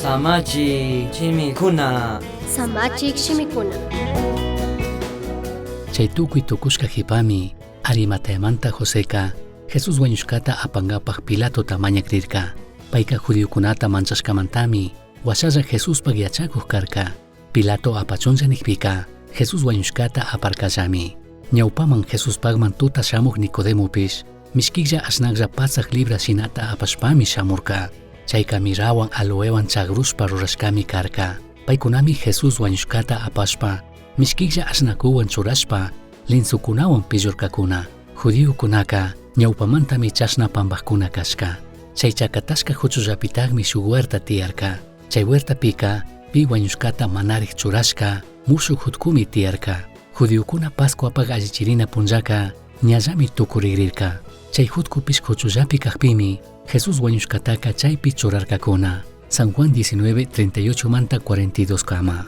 Samachik shimikuna. Samachik shimikuna. Chai tucui tucushca jipami Arimateamanta Joseca Jesús huañushcata apangapaj Pilatota mañacrirca. Paica judiocunata manchashcamantami huashalla Jesuspaj yachacuj carca. Pilato apachunlla nijpica Jesús huañushcata aparcallami. Ñaupaman Jesuspajman tuta shamuj Nicodemopish mishquijlla ashnajlla patsaj libra shinata apashpami shamurca. Chaica mirrahuan aloehuan chagrushpa rurashcami carca. Paicunami Jesús huañushcata apashpa mishquijlla ashnacuhuan churashpa linsocunahuan pillurcacuna. Judiocunaca ñaupamantami chashna pambajcuna cashca. Chai chacatashca juchullapitajmi shuj huerta tiyarca. Chai huertapica pi huañushcata manarij churashca mushuj jutcumi tiyarca. Judiocuna Pascuapaj allichirina punllaca ñallami tucurigrirca. Chai jutcupish juchullapi cajpimi Jesús huañushcataca chaipi churarcacuna. San Juan 19, 38 manta 42 cama.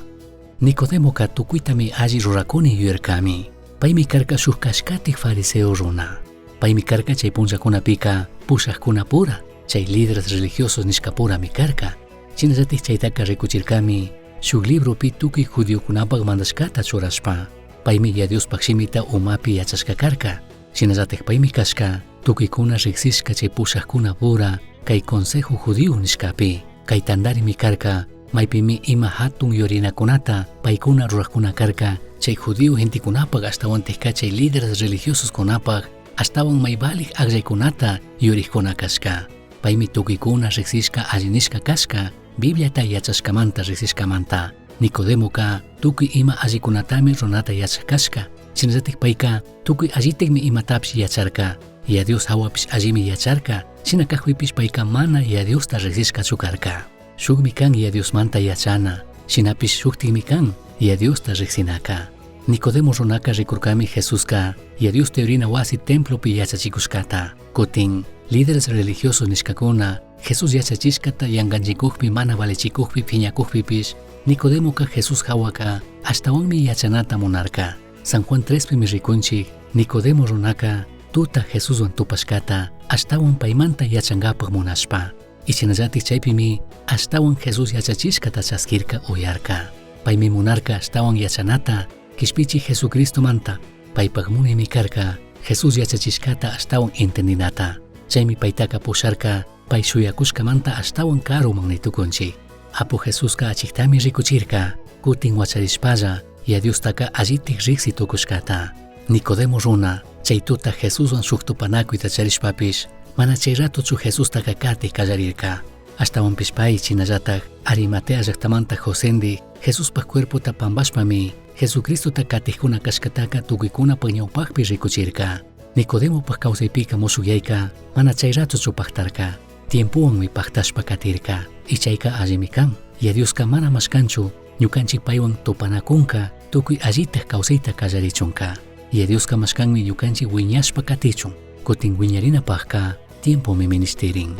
Nicodemoca tucuitami alli ruracuni yuyarcami. Paimi carca shuj cashcatij fariseo runa. Paimi carca chai punllacunapica pushajcunapura, chai líderes religiosos nishcapurami carca. Shinallataj chaitaca ricuchircami shuj libropi tucui judiocunapaj mandashcata churashpa. Paimi Yaya Diospaj shimita umapi yachashca carca. Shinallataj paimi cashca tucuicuna rijsishca chai pushajcunapura cai consejo judío nishcapi. Cai tandarimi carca maipimi ima jatun yuyarinacunata paicuna rurajcuna carca chai judío gentecunapaj ashtahuantajca chai líderes religiososcunapaj ashtahuan may valij agllaicunata yuyarijcuna cashca. Paimi tucuicuna rijsishca alli nishca cashca Bibliata yachashcamanta rijsishcamanta. Nicodemoca tucui ima allicunatami runata yachaj cashca. Shinallataj paica tucui allitajmi imatapish yacharca. Yaya Dios jahuapish allimi yacharca. Shina cajpipish paica mana Yaya Diosta rijsishcachu carca. Shujmi can Yaya Diosmanta yachana, shinapish shujtajmi can Yaya Diosta rijsinaca. Nicodemo runaca ricurcami Jesusca Yaya Diosta yuyarina huasi templopi yachachicushcata. Cutin, líderes religiosos nishcacuna Jesús yachachishcata yanganchicujpi mana valichicujpi phiñacujpipish, Nicodemoca Jesús jahuaca ashtahuanmi yachanata munarca. San Juan 3pimi ricunchij, Nicodemo runaca tuta Jesushuan tupashcata ashtahuan paimanta yachangapaj munashpa. Y shinallataj chaipimi ashtahuan Jesús yachachishcata chasquirca uyarca. Paimi munarca ashtahuan yachanata Quishpichij Jesucristomanta. Paipaj munaimi carca Jesús yachachishcata ashtahuan entendinata. Chaimi paitaca pusharca pai shuyacushcamanta ashtahuan caruman ni tucunchij. Apu Jesusca achijtami ricuchirca, cutin huacharishpalla Yaya Diostaca allitaj rijsi tucushcata. Nicodemo runa chai tuta Jesushuan shuj tupanacuita charishpapish mana chai ratochu Jesustaca catij callarirca. Ashtahuanpish pai shinallataj Arimatea llajtamanta Josendi Jesuspaj cuerpota pambashpami Jesucristota catijcuna cashcataca tucuicunapaj ñaupajpi ricuchirca. Nicodemopaj causaipica mushujyaica mana chai ratochu pajtarca. Tiempohuanmi pajtashpa catirca. Y chaica allimi can. Yaya Diosca mana mashcanchu ñucanchij paihuan tupanacunca tucui allitaj causaita callarichunca. Yaya Diosca mashcanmi ñucanchij huiñashpa catichun. Cutin huiñarinapajca tiempomi minishtirin.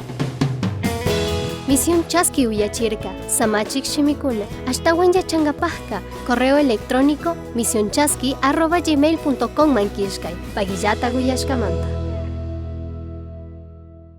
Misión Chasqui uyachirca, samachik shimikuna, ashtahuan yachangapajca, correo electrónico misionchasqui@gmail.com man killkay, paguillata uyashcamanta.